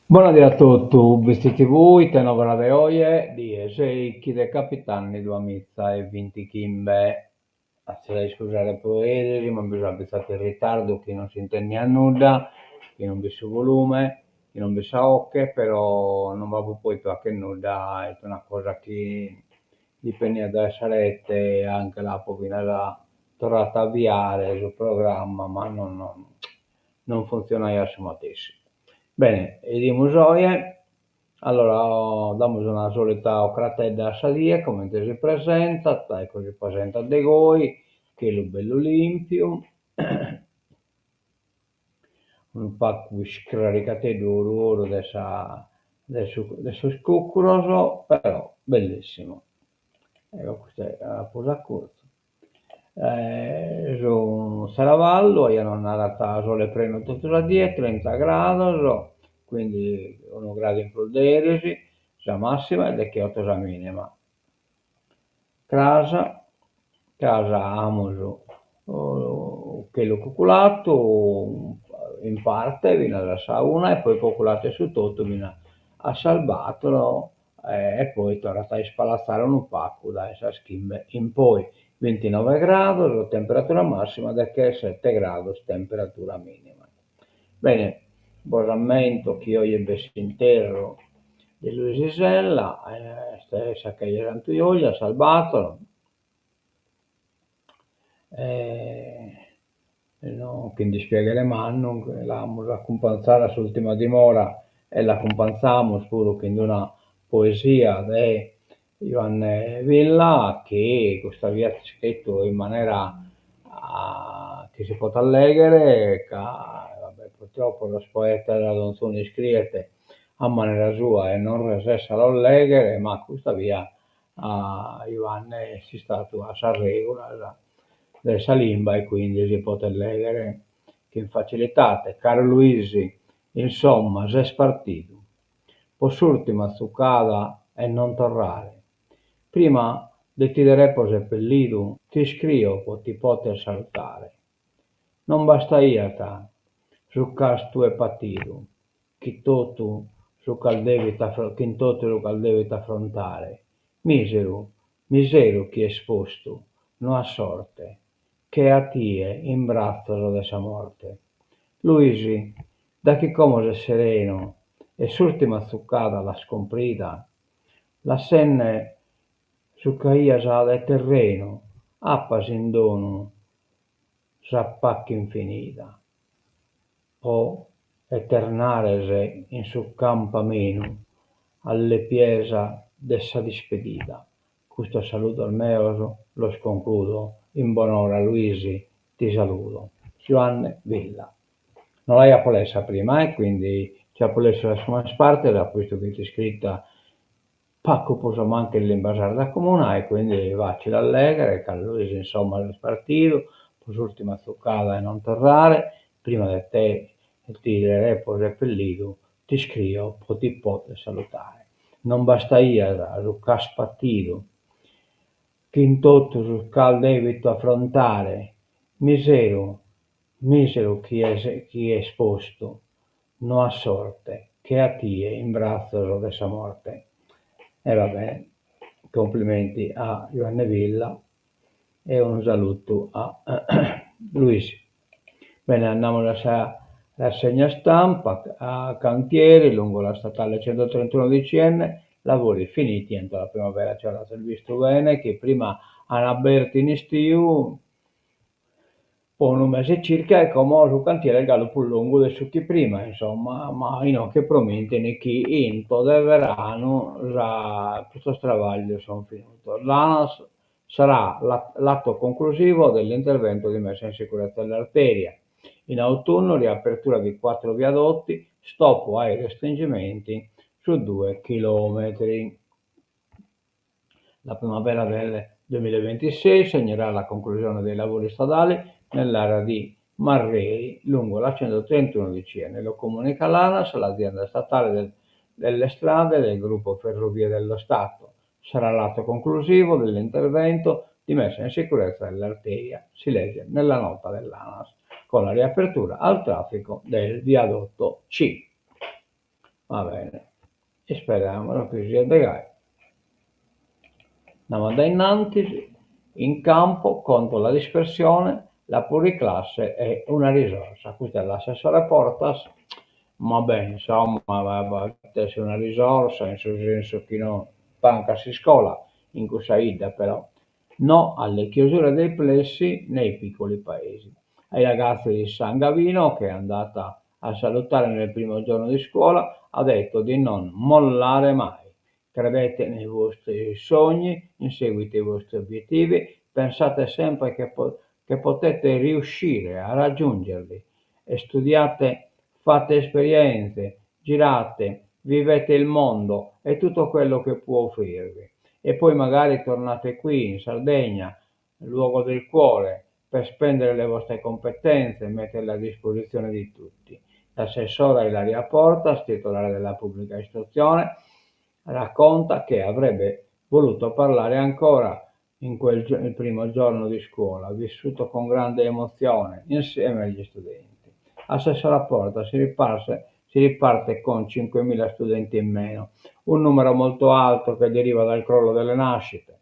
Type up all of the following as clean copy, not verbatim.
Bona die a totu, BizziTv, ite novas de oje, die seichi de capitanni duamiza e bintichimbe. Atzes a iscusare pro eris, ma mi so abizadu in ritardu chi non s'intendiat nudda, chi non b'it su volume, chi non b'it sa 'oche, però non b'apo pòidu 'acher nudda, est una cosa chi dipendiat dae sa rete, anche l'apo finas torradu a avviare su programma, ma non non funtzionaiat su matessi. Bene, 'idimus oje, allora damus una solita ocratedda a sa die comente si presentat, ecco si presentat de goi, chelu bellu limpiu, unu pagu iscraricateddu oru oru de sa de su de sos cucuros, però bellissimu. Ecco custu est prus acurzu Su Seravallu oje nos narat sole prenu totu sa die, trinta grados, quindi unu gradu in prus de eris, sa massima e decheoto sa minima. Cras, cras amus chelu cuculatu in parte finas a sa una e poi cuculatu 'e su totu finas a sas bator e poi torrat a ispalatzare unu pagu dae sas chimbe in poi, bintinoe grados temperatura massima, dechesete grados temperatura minima. Bene, bos ammento chi oje b'est s'interru de Luisi Sella, est in sa cheja 'e Santu Julia a sas bator E chin dispiaghere mannu l'amus a acumpanzare a s'ùrtima dimora e l'acumpanzamus puru chin una poesia de Juanne Villa chi custa fiat iscritu in manera chi si potat lèghere ca va bè purtroppo sos poetas donzunu iscriet a manera sua e non resesset a los lèghere ma custa bia Juanne est istadu a sas regulas de sa limba e quindi si potet lèghere chin facilidade. Caru Luisi, insomma, ses partidu po s'ùrtima tzucada 'e non torrare. Prima de t'ider sepellidu t'iscrio po ti poter salutare. Non bastaiat su ch'as tue patidu chi totu su ch'as dèvidu chin totu su ch'as dèvidu afrontare. Miseru Miseru chi espostu no at sorte che a tie in bratzos de sa morte. Luisi, da chi como ses serenu e s'ùrtima tzucada l'as cumprida, lassende su ch'aias de terrenu, apas in donu sa pache infinida, po eternares in su campu amenu a lepiesa de sa dispedida. Custos saludos meos los concludo, in bonora Luisi ti saludo. Juanne Villa. No l'apo lessa prima e quindi ci apo lessu sas primas partes, apo bistu chi fit iscrita pacu prus o mancu in limba sarda comuna e quindi facile a lèghere, ca Luisi insomma est partidu po s'ùrtima tzucada 'e non torrare, prima de te t'ider sepellidu t'iscrio po ti poder salutare. Non bastaiat su ch'as patidu chin totu su ch'as dèvidu afrontare, miseru, miseru chi chi espostu no at sorte che a tie in bratzos de sa morte. E va bene, complimenti a Juanne Villa e unu salutu a Luisi. Bene, andamus a sa rassegna stampa, a Cantieri, lungo la statale 131 DCN, lavori finiti entro la primavera, cioè s'est vistu bene chi prima an abertu in istiu po unu mese circa e como su cantiere est galu prus longu de su chi prima, insomma, ma inoghe promintin chi intro de beranu sa custos trabaglios son finidos. L'ANAS sarà l'atto conclusivo dell'intervento di messa in sicurezza dell'arteria. In autunno riapertura di quattro viadotti, stop ai restringimenti su due chilometri. La primavera del 2026 segnerà la conclusione dei lavori stradali nell'area di Marreri, lungo la 131 DCN. Lo comunica l'ANAS, l'azienda statale del, delle strade del gruppo Ferrovie dello Stato. Sarà l'atto conclusivo dell'intervento di messa in sicurezza dell'arteria, si legge nella nota dell'ANAS, con la riapertura al traffico del viadotto C. Va bene, isperamus chi siat de gai. Andamus a dae innantis, in campo contro la dispersione, la pluriclasse è una risorsa. Custa est l'assessore Portas, ma beh, insomma, podet esser una risorsa in su sensu chi no tancat s'iscola in cussa 'idda però. No alle chiusure dei plessi nei piccoli paesi. Ai ragazzi di San Gavino, che è andata a salutare nel primo giorno di scuola, ha detto di non mollare mai. Credete nei vostri sogni, inseguite i vostri obiettivi, pensate sempre che, po che potete riuscire a raggiungerli e studiate, fate esperienze, girate, vivete il mondo e tutto quello che può offrirvi. E poi magari tornate qui in Sardegna, luogo del cuore, per spendere le vostre competenze e metterle a disposizione di tutti. L'assessora Ilaria Portas, titolare della pubblica istruzione, racconta che avrebbe voluto parlare ancora in quel il primo giorno di scuola, vissuto con grande emozione insieme agli studenti. Assessora Portas si riparse, si riparte con 5.000 studenti in meno, un numero molto alto che deriva dal crollo delle nascite,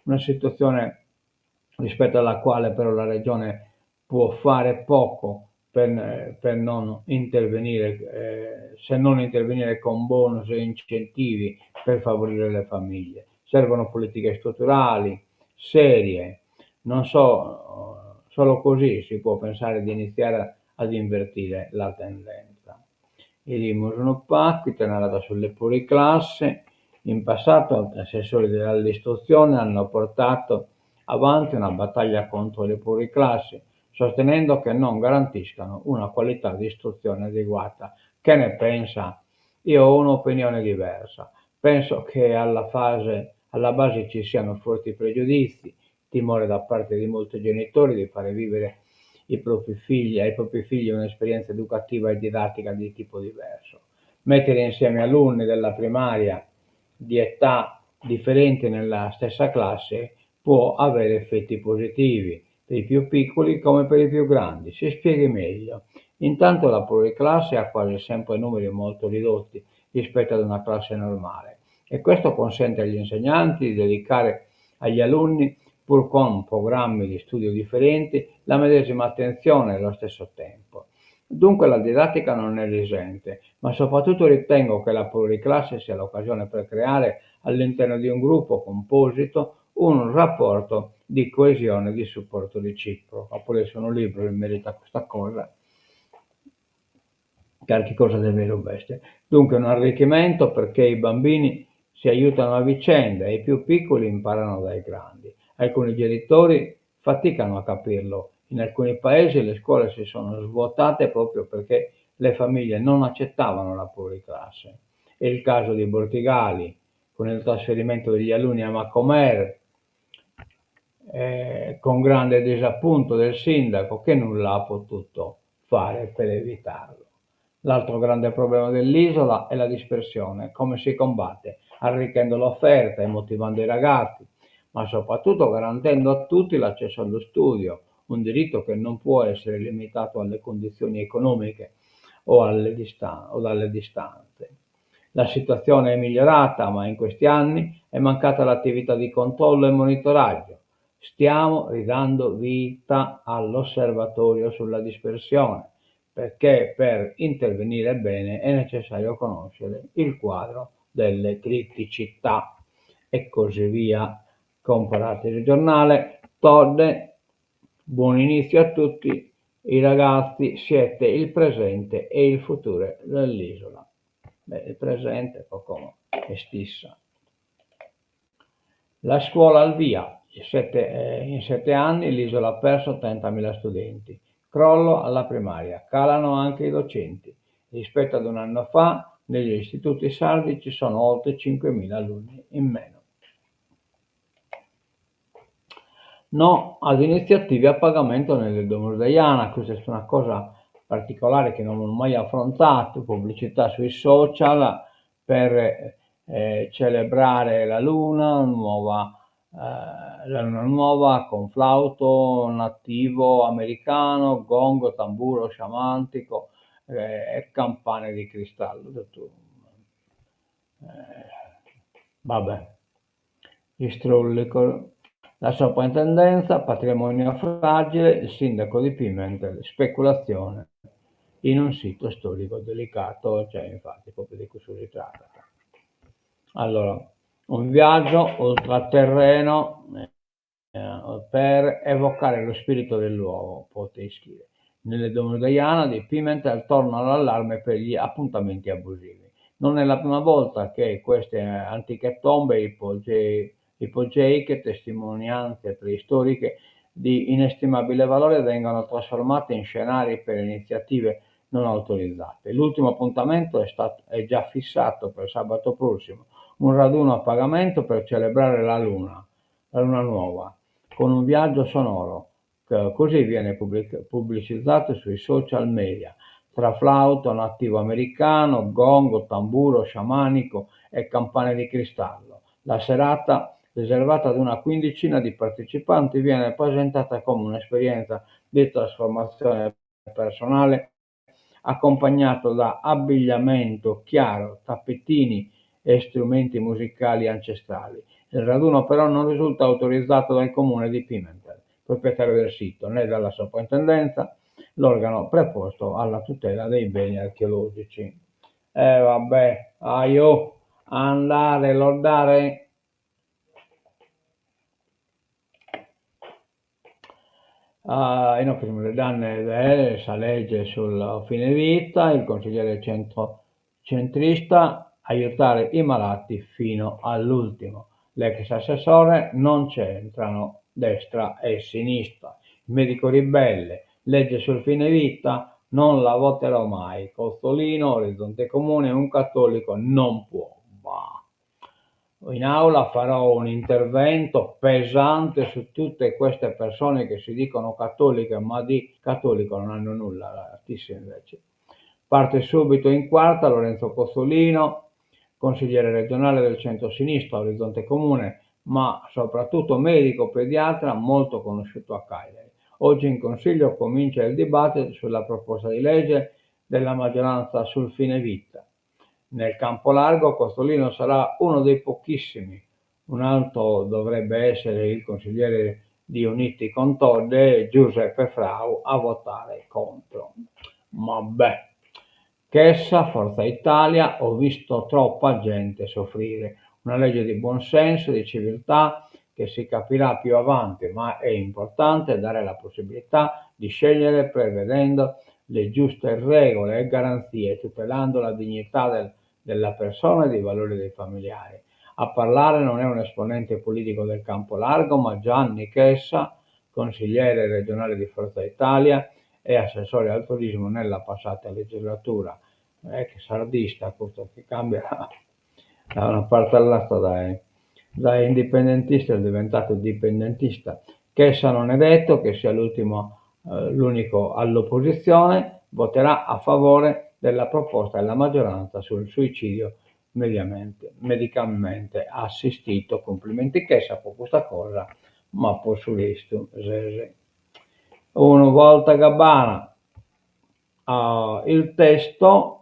una situazione rispetto alla quale però la Regione può fare poco per, per non intervenire, eh, se non intervenire con bonus e incentivi per favorire le famiglie. Servono politiche strutturali, serie, non so, solo così si può pensare di iniziare ad invertire la tendenza. 'Idimus unu pagu ite narat sulle pluriclasse, in passato altri assessori dell'istruzione hanno portato avanti una battaglia contro le pluriclassi, sostenendo che non garantiscano una qualità di istruzione adeguata. Che ne pensa? Io ho un'opinione diversa. Penso che alla fase, alla base ci siano forti pregiudizi, timore da parte di molti genitori di fare vivere i propri figli, ai propri figli un'esperienza educativa e didattica di tipo diverso. Mettere insieme alunni della primaria di età differenti nella stessa classe può avere effetti positivi per i più piccoli come per i più grandi. Si spieghi meglio. Intanto la pluriclasse ha quasi sempre numeri molto ridotti rispetto ad una classe normale e questo consente agli insegnanti di dedicare agli alunni, pur con programmi di studio differenti, la medesima attenzione e lo stesso tempo. Dunque la didattica non ne risente, ma soprattutto ritengo che la pluriclasse sia l'occasione per creare all'interno di un gruppo composito un rapporto di coesione e di supporto reciproco. Apo lessu unu libru in merito a custa cosa, carchi cosa de beru b'est. Dunque un arricchimento perché i bambini si aiutano a vicenda e i più piccoli imparano dai grandi. Alcuni genitori faticano a capirlo. In alcuni paesi le scuole si sono svuotate proprio perché le famiglie non accettavano la pluriclasse. È il caso di Bortigali, con il trasferimento degli alunni a Macomer, eh, con grande disappunto del sindaco che nulla ha potuto fare per evitarlo. L'altro grande problema dell'isola è la dispersione. Come si combatte? Arricchendo l'offerta e motivando i ragazzi, ma soprattutto garantendo a tutti l'accesso allo studio, un diritto che non può essere limitato alle condizioni economiche o, alle distan- o dalle distanze. La situazione è migliorata, ma in questi anni è mancata l'attività di controllo e monitoraggio. Stiamo ridando vita all'osservatorio sulla dispersione, perché per intervenire bene è necessario conoscere il quadro delle criticità e così via. Comparate il giornale, Todde, buon inizio a tutti i ragazzi, siete il presente e il futuro dell'isola. Beh, il presente poco è stissa. La scuola al via, sette, eh, in 7 anni l'isola ha perso 30.000 studenti. Crollo alla primaria, calano anche i docenti. Rispetto ad un anno fa, negli istituti sardi ci sono oltre 5.000 alunni in meno. No ad iniziative a pagamento nelle Domus de Janas, questa è una cosa particolare che non ho mai affrontato, pubblicità sui social per eh, celebrare la luna nuova, eh, la luna nuova con flauto nativo americano, gong, tamburo sciamantico eh, e campane di cristallo. Tutto. Va bè. Istròllicos. La Soprintendenza, patrimonio fragile, il sindaco di Pimentel, speculazione in un sito storico delicato, cioè infatti propriu de cussu si tratat. Allora, un viaggio ultraterreno per evocare lo spirito del luogo, pote ischire. Nelle Domus de Janas di Pimentel torna l'allarme per gli appuntamenti abusivi. Non è la prima volta che queste antiche tombe ipogeiche, testimonianze preistoriche di inestimabile valore, vengono trasformate in scenari per iniziative non autorizzate. L'ultimo appuntamento è, stato, è già fissato per sabato prossimo, un raduno a pagamento per celebrare la luna, la luna nuova, con un viaggio sonoro. Così viene pubblicizzato sui social media, tra flauto nativo americano, gong, tamburo sciamanico e campane di cristallo. La serata, riservata ad una quindicina di partecipanti, viene presentata come un'esperienza di trasformazione personale accompagnato da abbigliamento chiaro, tappetini e strumenti musicali ancestrali. Il raduno però non risulta autorizzato dal comune di Pimentel, proprietario del sito, né dalla soprintendenza, l'organo preposto alla tutela dei beni archeologici. E vabbè, ajò, andare, loddare. Inoghe semus faeddende de sa lege sul fine vita, il consigliere centro centrista, aiutare i malati fino all'ultimo. L'ex assessore non c'entrano destra e sinistra. Il medico ribelle, legge sul fine vita, non la voterò mai. Cozzolino, Orizzonte Comune, un cattolico non può. Bah. In aula farò un intervento pesante su tutte queste persone che si dicono cattoliche, ma di cattolico non hanno nulla, tisse invece. Parte subito in quarta Lorenzo Cozzolino, consigliere regionale del centro-sinistra, Orizzonte Comune, ma soprattutto medico pediatra molto conosciuto a Cagliari. Oggi in Consiglio comincia il dibattito sulla proposta di legge della maggioranza sul fine vita. Nel campo largo Cozzolino sarà uno dei pochissimi, un altro dovrebbe essere il consigliere di Uniti con Todde, Giuseppe Frau, a votare contro. Ma beh, Chessa, Forza Italia, ho visto troppa gente soffrire. Una legge di buon senso, di civiltà, che si capirà più avanti, ma è importante dare la possibilità di scegliere prevedendo le giuste regole e garanzie, tutelando la dignità del, della persona e dei valori dei familiari. A parlare non è un esponente politico del campo largo, ma Gianni Chessa, consigliere regionale di Forza Italia e assessore al turismo nella passata legislatura. Ex sardista, custu chi cambia da una parte all'altra dae, dae indipendentista est diventadu dipendentista. Chessa non è detto che sia l'ultimo, l'unico all'opposizione, voterà a favore della proposta della maggioranza sul suicidio mediamente, medicalmente assistito. Cumplimenti Chessa po custa cosa, ma po su restu ses unu volta gabbana. Il testo,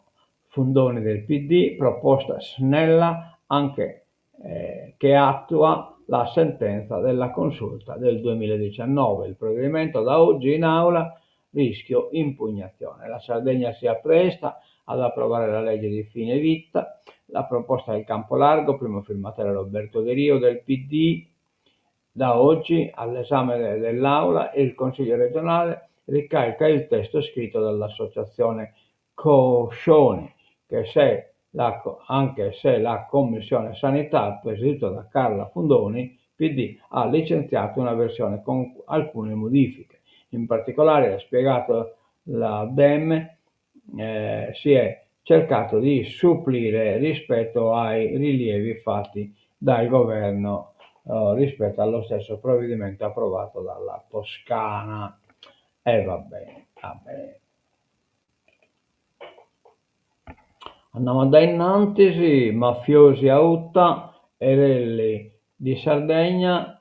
Fundoni del PD, proposta snella anche che attua la sentenza della consulta del 2019. Il provvedimento da oggi in aula, rischio impugnazione. La Sardegna si appresta ad approvare la legge di fine vita, la proposta del Campo Largo, primo firmatario Roberto Deriu del PD, da oggi all'esame dell'Aula il Consiglio regionale ricalca il testo scritto dall'associazione Coscioni, che se la, anche se la Commissione Sanità, presieduta da Carla Fundoni, PD, ha licenziato una versione con alcune modifiche. In particolare, ha spiegato la Dem, eh, si è cercato di supplire rispetto ai rilievi fatti dal governo eh, rispetto allo stesso provvedimento approvato dalla Toscana. E va bene, va bene. Andamus a dae innantis, mafiosi a Uta, e di Sardegna,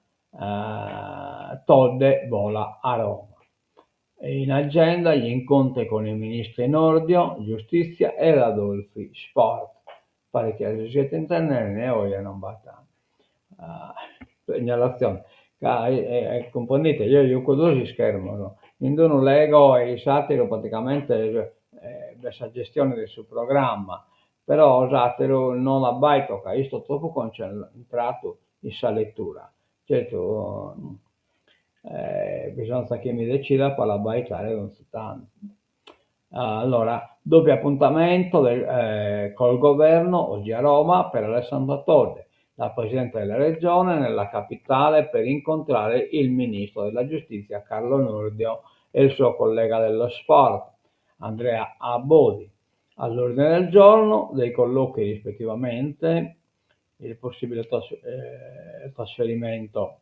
Todde vola a Roma. In agenda gli incontri con i ministri Nordio, Giustizia, e Adolfi, Sport. Paret chi si siat intendende oe non b'at segnalatzione, ca cumprendite jeo juco duos ischermos, in d'unu lego e in s'atteru praticamente b'est sa gestione de su programma, però s'atteru no l'abbaido ca isto tropu concentradu in sa lettura, certu bisonzat chi mi decida po l'abbaidare donzi tantu. Allora, doppio appuntamento col governo oggi a Roma per Alessandro Todde, la presidente della Regione nella capitale per incontrare il ministro della Giustizia Carlo Nordio e il suo collega dello sport Andrea Abodi. All'ordine del giorno dei colloqui rispettivamente il possibile trasferimento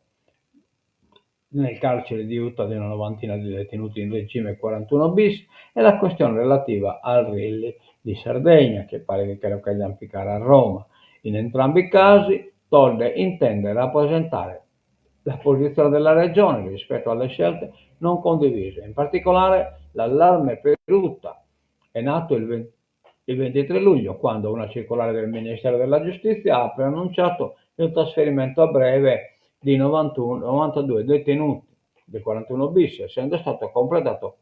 nel carcere di Uta di una novantina di detenuti in regime 41 bis e la questione relativa al Rally di Sardegna, che pare che lo cherjan picare a Roma. In entrambi i casi Todde intende rappresentare la posizione della Regione rispetto alle scelte non condivise, in particolare l'allarme per Uta è nato il il 23 luglio, quando una circolare del Ministero della Giustizia ha preannunciato il trasferimento a breve di 91, 92 detenuti del 41 bis, essendo stato completato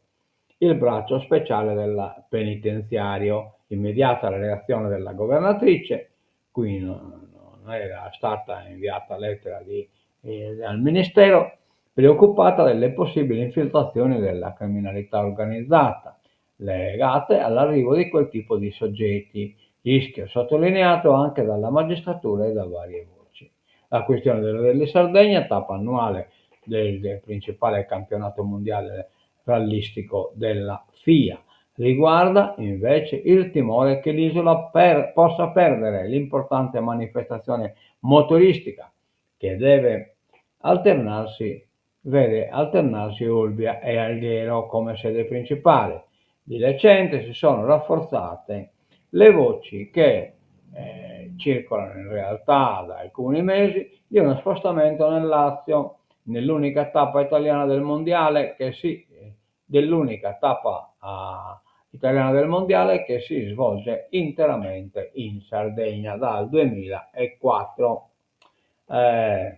il braccio speciale del penitenziario. Immediata la reazione della governatrice, cui non era stata inviata lettera di, eh, dal Ministero, preoccupata delle possibili infiltrazioni della criminalità organizzata legate all'arrivo di quel tipo di soggetti, rischio sottolineato anche dalla magistratura e da varie voci. La questione del Rally Sardegna, tappa annuale del, del principale campionato mondiale rallistico della FIA, riguarda invece il timore che l'isola per, possa perdere l'importante manifestazione motoristica che deve alternarsi vede alternarsi Olbia e Alghero come sede principale. Di recente si sono rafforzate le voci che eh, circolano in realtà da alcuni mesi di uno spostamento nel Lazio, nell'unica tappa italiana del mondiale che si, dell'unica tappa uh, italiana del mondiale che si svolge interamente in Sardegna dal 2004. Eh,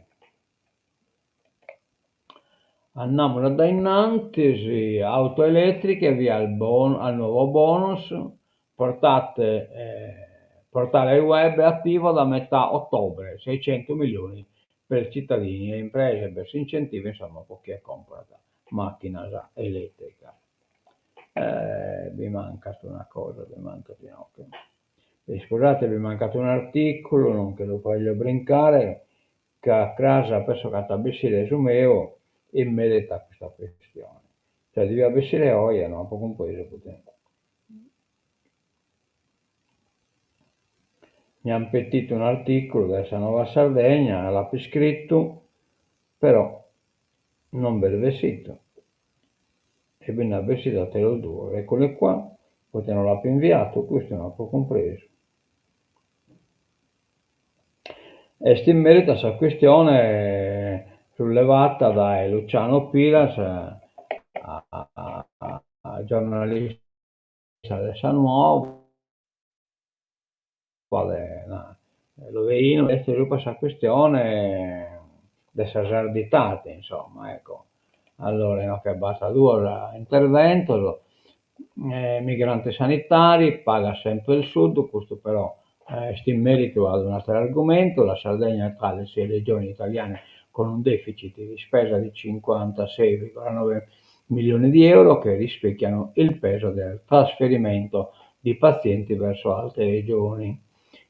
Andamus a dae in antis, auto elettriche, via al bon al nuovo bonus, portate portale web attivo da metà ottobre, 600 milioni per cittadini e imprese, per s'incentivu insomma po chie comporat macchinas eletricas. Bi mancat una cosa, bi mancat inoghe, iscusate bi mancat un'articulu, non che lu cherjo brincare ca cras penso ch'at a bessire su meu in merito a custa questione. Cioè deviat bessire oe, no apo cumpresu poite. Mi an petitu un'articulu dae sa Nuova Sardegna, l'apo iscritu, però non b'est bessitu e bi nd'at bessidu ateros duos, eccoli qua, poite no l'apo inviatu custu no apo cumpresu. Est in meritu a sa chistione sullevata dae Luciano Piras, giornalista de sa Nuova, de Lodeinu, est subra sa chistione de sa sarditade, insomma, ecco. Allora inoghe b'at duos interventos, migranti sanitari, paga sempre il sud, custu però est in meritu ad un'ateru argumentu, la Sardegna è tra le sei regioni italiane con un deficit di spesa di 56,9 milioni di euro che rispecchiano il peso del trasferimento di pazienti verso altre regioni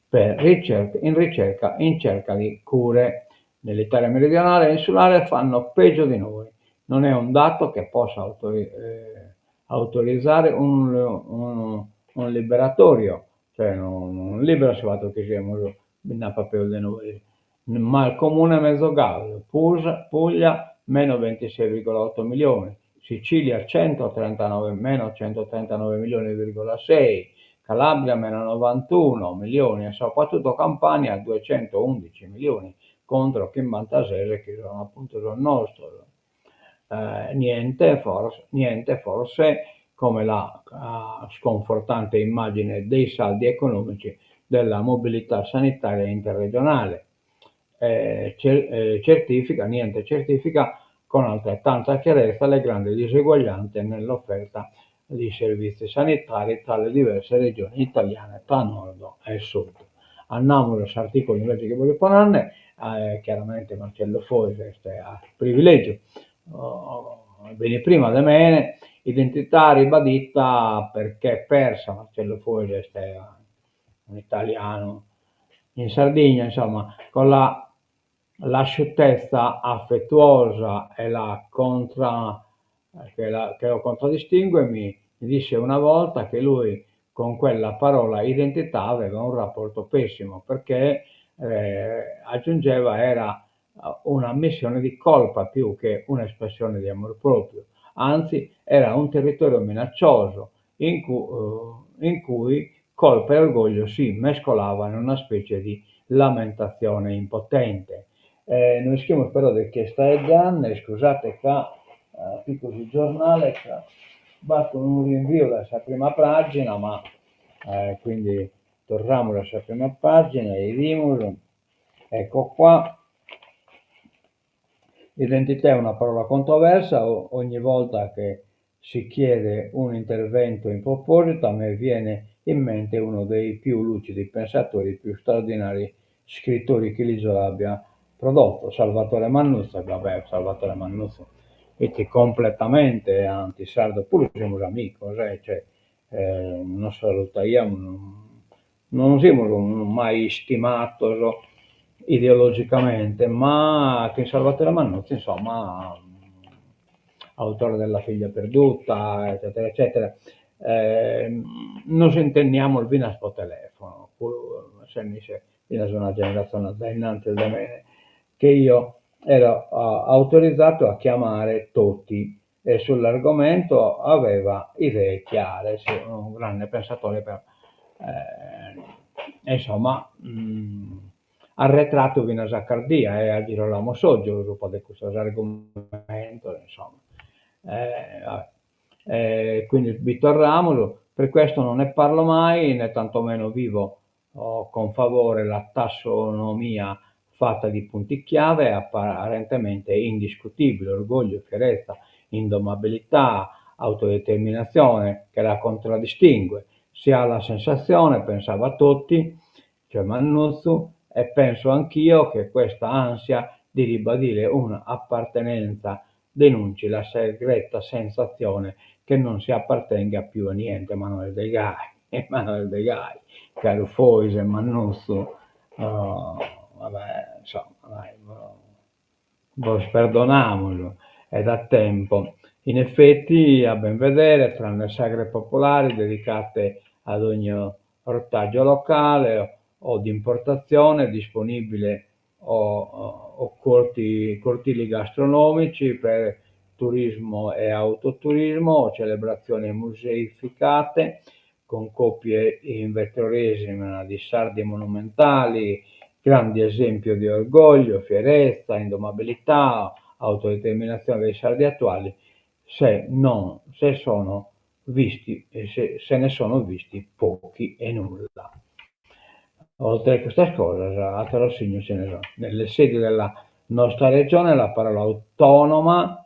per ricerca, in ricerca in cerca di cure. Nell'Italia meridionale e insulare fanno peggio di noi. Non è un dato che possa autori, eh, autorizzare un, un, un liberatorio, cioè non, non libera su fattu chi semus bi nd'apat peus de nois. Mal comune mezzo gallo, Puglia meno 26,8 milioni, Sicilia 139, meno 139 milioni,6, Calabria meno 91 milioni e soprattutto Campania 211 milioni contro chimbantases chi sono appuntu sos nostros. Niente forse, niente forse come la sconfortante immagine dei saldi economici. della mobilità sanitaria interregionale. Certifica, niente certifica con altrettanta chiarezza le grandi diseguaglianze nell'offerta di servizi sanitari tra le diverse regioni italiane, tra nord e sud. Andamus a s'articulu invece chi bolio ponende, chiaramente Marcello Fois est a privilègiu, benit prima de mene, identità ribadita perché persa, Marcello Fois est un'italianu in Sardigna, insomma, con la l'asciuttezza affettuosa e la contra che la che lo contraddistingue mi disse una volta che lui con quella parola identità aveva un rapporto pessimo perché aggiungeva era un'ammissione di colpa più che un'espressione di amor proprio, anzi era un territorio minaccioso in, cu in cui colpa e orgoglio si mescolavano in una specie di lamentazione impotente. No ischimus però de chie est faeddende, iscusate ca pico su giornale ca b'at unu rinviu dae sa prima pagina ma quindi torramus a sa prima pagina e 'idimus, ecco qua, Identità è una parola controversa, ogni volta che si chiede un intervento in proposito a me viene in mente uno dei più lucidi pensatori, più straordinari scrittori che l'isola abbia prodotto, Salvatore Mannuzzu, e va bè, Salvatore Mannuzzu fit completamente antisardu, puru semus amigos e cioè nos salutaiamus, non semus mai istimados ideologicamente, ma chin Salvatore Mannuzzu insomma, autore de La figlia perduta eccetera eccetera, nos intendiamus finas pro telefono, puru sende isse finas una generatzione a dae innantis de mene, che io ero autorizzato a chiamare Toti e sull'argomento aveva idee chiare, si unu grande pensatore però e insomma arretratu finas a Cardia e a Girolamo Sotgiu subra de custos argumentos insomma. Quindi bi torramus, per questo non ne parlo mai, né tantomeno vivo con favore la tassonomia fatta di punti chiave apparentemente indiscutibili, orgoglio, fierezza, indomabilità, autodeterminazione, che la contraddistingue. Si ha la sensazione, pensava Toti, cioè Mannuzzu, e penso anch'io che questa ansia di ribadire un'appartenenza denunci la segreta sensazione che non si appartenga più a niente, ma no est de gai, ma no est de gai, caru Fois e Mannuzzu, va bè, insomma, dai, bos perdonamus, è da tempo. In effetti, a ben vedere, tranne sagre popolari dedicate ad ogni ortaggio locale o d'importazione disponibile o o corti, cortili gastronomici per turismo e autoturismo o celebrazioni museificate con copie in vetroresina di sardi monumentali, grandi esempi di orgoglio, fierezza, indomabilità, autodeterminazione dei sardi attuali, se non se sono visti se se ne sono visti pochi e nulla. Oltre a custas cosas, ateros signos ci ne sono. Nelle sedi della nostra regione la parola autonoma,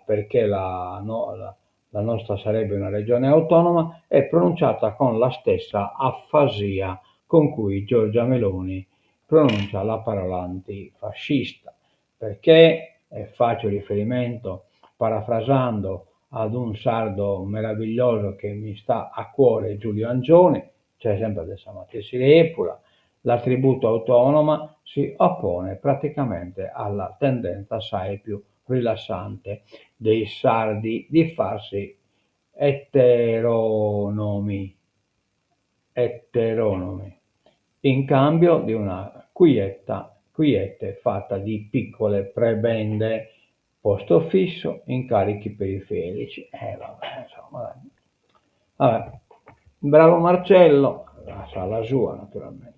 perché la no la la nostra sarebbe una regione autonoma, è pronunciata con la stessa afasia con cui Giorgia Meloni pronuncia la parola antifascista, perché, e faccio riferimento parafrasando ad un sardo meraviglioso che mi sta a cuore, Giulio Angioni, cioè sempre de sa matessi rèpula, l'attributo autonoma si oppone praticamente alla tendenza assai più rilassante dei sardi di farsi eteronomi, eteronomi, in cambio di una quieta, quiete fatta di piccole prebende, posto fisso, incarichi periferici. E vabbè, insomma, dai. Vabbè. Bravo Marcello, a s'ala sua naturalmente.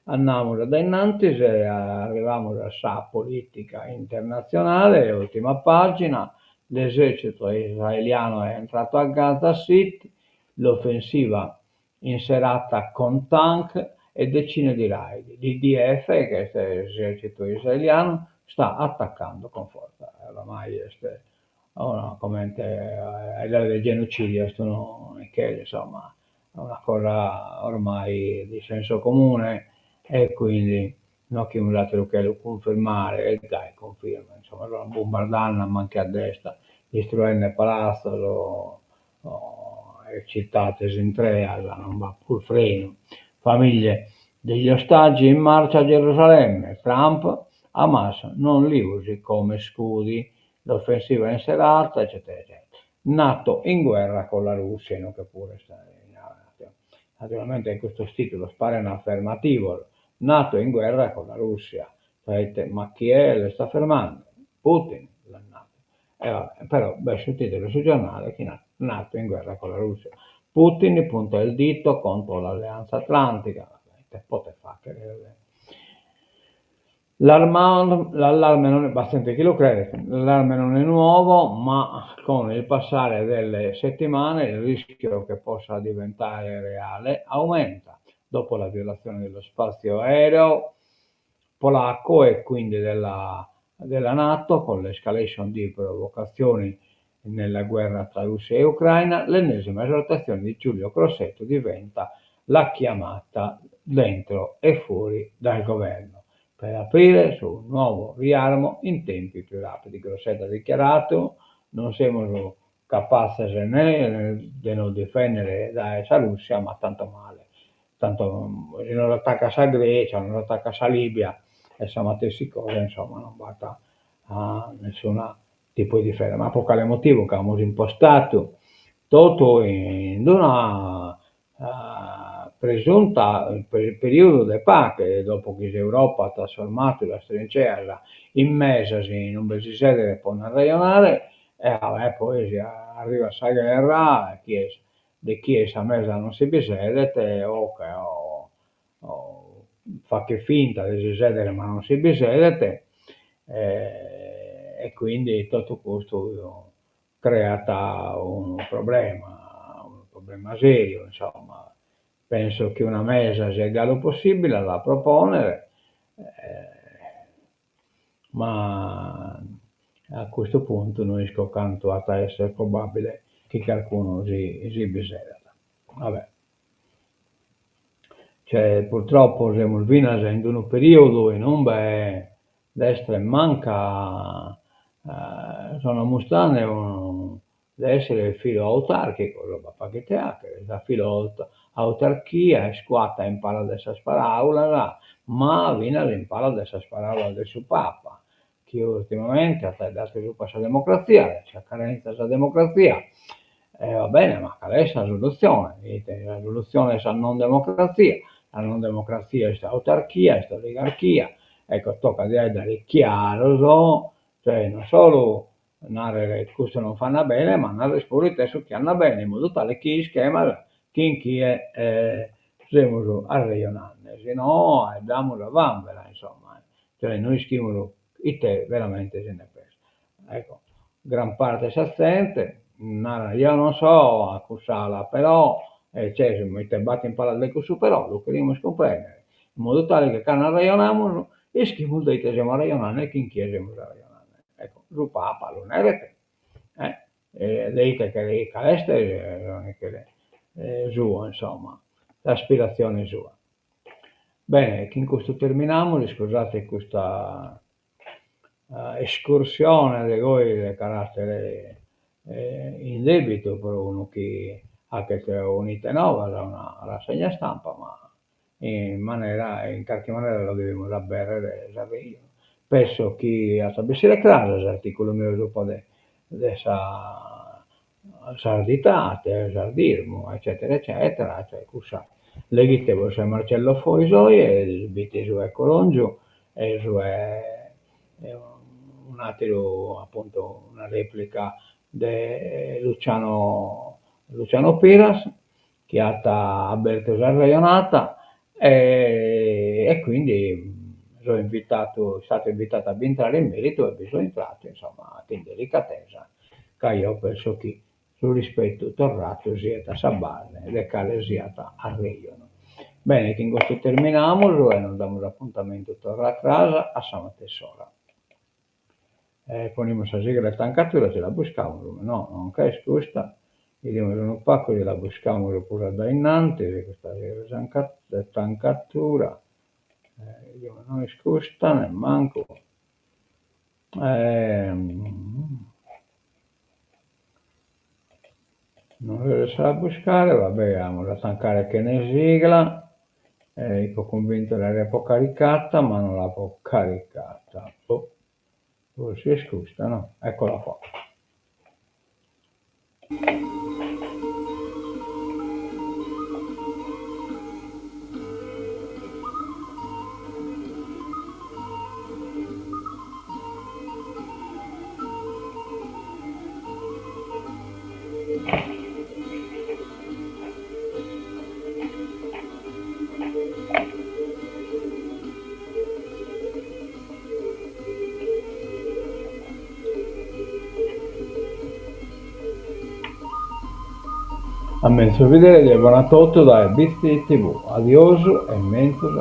Andamus a dae innantis e arrivamus a sa politica internatzionale, ultima pagina, l'esercito israeliano è entrato a Gaza City, l'offensiva. In serata con tank e decine di raid. L'IDF, che est s'esercitu israelianu, sta attaccando con forza. Oramai est comente a faeddare de genocidio est unu insomma una cosa ormai di senso comune e quindi no achimus atteru che lu cunfirmare e gai cunfirma, insomma sun bombardende a manca e a destra, distruende palazzos e cittades intreas, non b'at prus frenu. Famiglie degli ostaggi in marcia a Gerusalemme, Trump, Hamas non li usi come scudi, l'offensiva in serata eccetera eccetera. Nato in guerra con la Russia, inoghe puru est naturalmente custos titulos paren affermativos, Nato in guerra con la Russia, ma chie l'est affermande? Putin l'at nadu. E va bene, però b'est su titulu de su giornale chi narat Nato in guerra con la Russia. Putin punta il dito contro l'Alleanza Atlantica, ite potet fagher? L'allarme non è, b'at zente chi lu credet, l'allarme non è nuovo, ma con il passare delle settimane il rischio che possa diventare reale aumenta. Dopo la violazione dello spazio aereo polacco e quindi della della Nato, con l'escalation di provocazioni nella guerra tra Russia e Ucraina, l'ennesima esortazione di Giulio Crosetto diventa la chiamata dentro e fuori dal governo per aprire su un nuovo riarmo in tempi più rapidi. Crosetto ha dichiarato non semus capatzes ne de nos difendere dae sa Russia, ma tanto male, tanto si nos attaccat sa Grecia o nos attaccat sa Libia est sa matessi cosa, insomma non b'at nessuna tipu 'e diferentzia. Ma pro cale motivu? Ca amus impostadu totu in d'una presunta periodu de paghe, dopo chi s'Europa at trasformadu sas trinceas in mesas in ube si sedet pro nd'arrejonare, e poi si arrivat sa gherra chi de chie in sa mesa non si bi sedet o o faghet finta de si sèdere ma non si bi sedet e quindi totu custu creat unu problema, unu problema seriu, insomma. Penso chi una mesa siat galu possibile a la propònere, ma a custu puntu no isco cantu at a èssere probàbile chi carcunu si si bi sedat. Va bè. Cioè purtroppo semus finas in unu periodu in ube destra e manca sono mustrande de essere filo autarchicos, b'at pagu ite 'achere, sa filo autarchia est cuata in palas de sas paraulas, ma finas in palas de sas paraulas de su Papa, chi ultimamente at faeddadu subra sa democratzia, de sa carenza 'e sa democratzia, e va bene, ma cale est sa solutzione? Ite sa solutzione est sa non democratzia, sa non democratzia est autarchia, est oligarchia, ecco tocat de 'aeddare chiaros, cioè non solu narrer custu non andat bene, ma narrer puru ite est su chi andat bene, in modu tale chi ischemas chin chie semus arrejonande, si no 'aeddamus a vanvera, insomma, cioè no ischimus ite veramente si nde pensat. Ecco, gran parte 'e sa zente narat jeo non so a cuss'ala, però, e cioè ite b'at in palas de cussu però, lu cherimus cumprendere, in modu tale chi cando arrejonamus ischimus de ite semus arrejonande e chin chie semus arrejonande. Ecco, su Papa lu neret, eh, de ite cheret, cale est suo, insomma, s'aspiratzione sua. Bene, chin custu terminamus, iscusate custa escursione de goi de carattere indebitu pro unu chi 'achet un'ite novas, una rassegna stampa, ma in manera, in carchi manera lu devimus aberrer s'arrejonu. Penso chi at a bessire cras s'articulu meu subra de de sa sarditate, sardismu, eccetera eccetera, cioè cussa leghitebos su 'e Marcello Fois oe, b'it su 'e Corongiu e su 'e un'atteru appuntu una replica de Luciano Luciano Piras chi at abertu s'arrejonata e quindi so invitatu, istatu invitatu a b'intrare in meritu e bi so intratu, insomma, chin delicatesa, ca jeo penso chi. Su rispetu torradu siet a sa base de cale siat arrejonu. Bene, chin custu terminamus e nos damus apuntamentu torra cras a sa matessi ora. E ponimus sa sigla 'e tancatura si la buscamus, no, non ch'est custa, bidimus unu pagu si la buscamus prus a dae innantis custa sigla de tancatura, bidimus, no est custa nemmancu Non resesso a la buscare, va bè, amus a tancare chene sigla, e fio cunvintu de l'aer caricata, ma non l'apo caricata, boh, forsis est custa no, eccola qua. A menzus bidere e bona a totu dae Bitzi TV. Adiosu e menzus.